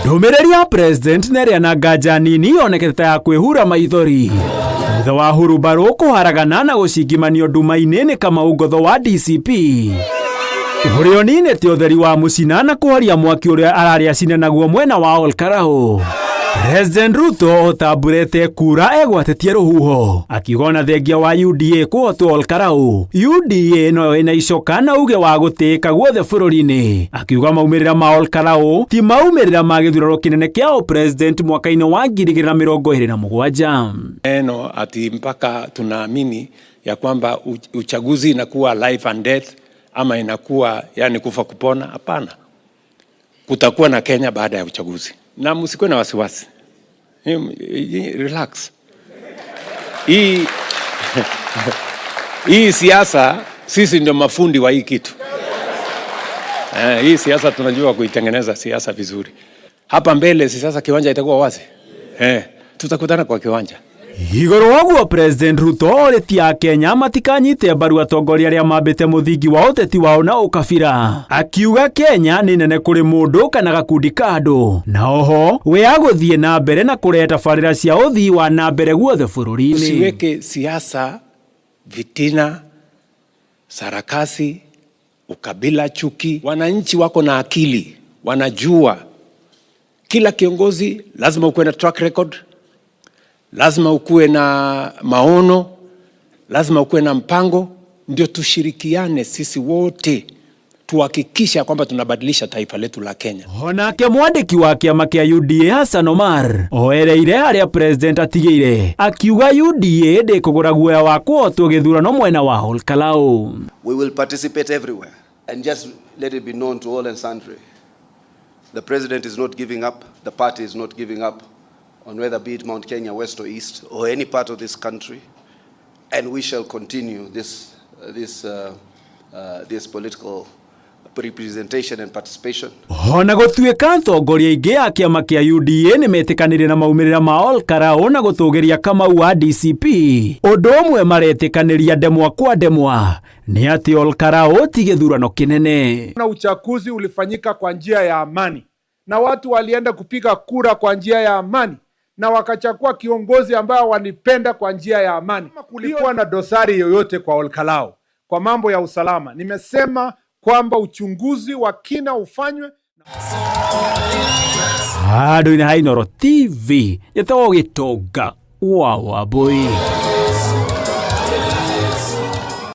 Ndũmĩrĩri ya president na ĩrĩa na nganja nini yonekete ta ya kwĩhura maithori thutha wa hurumbarũ kũharagana na gũcingimanio nduma-inĩ nĩ Kamau Ngotho wa DCP, ũrĩa ũninĩte ũtheri wa mũcina na kũhoria mwaki ũrĩa ararĩ acine naguo mwena wa Olkarau. President Ruto otamburete kura egwatĩtie rũhuho, akiuga ona thengia wa UDA kũhotwo Olkarau, UDA noyo ĩna icoka na uge wa gũtĩĩka guothe bũrũri-inĩ, akiuga maumĩrĩra ma Olkarau ti maumĩrĩra ma gĩthurano kĩnene kĩa ũpresident mwaka-inĩ wa 2027. Neno ati mpaka tunaamini ya kwamba uchaguzi inakuwa life and death ama inakuwa yani kufa kupona. Hapana, kutakuwa na Kenya baada ya uchaguzi, na msikuwe na wasiwasi. Relax. Hii siasa sisi ndio mafundi wa hii kitu. Hii siasa tunajua kuitengeneza siasa vizuri. Hapa mbele si sasa kiwanja itakuwa wazi. Tutakutana kwa kiwanja. Igũrũ waguo, President Ruto orĩtie Akenya matikanyite mbaru atongoria arĩa mambĩte mũthingi wa ũteti wao na ũkabira, akiuga Kenya nĩ nene kũrĩ mũndũ kana gakundi ka andũ, na oho we agũthiĩ na mbere na kũrehe tabarĩra cia ũthii wa na mbere guothe bũrũri-inĩ. Usiweke siasa, fitina, sarakasi, ukabila, chuki. Wananchi wako na akili, wanajua kila kiongozi lazima ukuwe na track record, lazima ukuwe na maono, lazima ukuwe na mpango, ndio tushirikiane sisi wote tuhakikisha kwamba tunabadilisha taifa letu la Kenya. Onake mwandĩki wa kĩama kĩa UDA Hassan Omar oereire harĩa president atigĩire, akiuga UDA ndĩkũgũra guoya wa kũhotwo gĩthurano mwena wa Olkalau. We will participate everywhere. And just let it be known to all and sundry. The president is not giving up, the party is not giving up on whether be it Mount Kenya, West or East, or any part of this country. And we shall continue this political representation and participation. Ona gũtuĩka atongoria aingĩ a kĩama kĩa UDA nĩ metĩkanĩire na maumĩrĩra ma Olkarau na gũtũgĩria Kamau wa DCP, ũndũ ũmwe maretĩkanĩria ndemwa kwa ndemwa nĩ atĩ Olkarau ti gĩthurano kĩnene. Na uchaguzi ulifanyika kwa njia ya amani na watu walienda kupiga kura kwa njia ya amani na wakachagua kiongozi ambayo walipenda kwa njia ya amani. Kulikuwa na dosari yoyote kwa Olkalau kwa mambo ya usalama, nimesema kwamba uchunguzi wa kina ufanywe. Handũ-inĩ ha Inooro TV, njĩtagwo Gĩtonga wa Wambũi.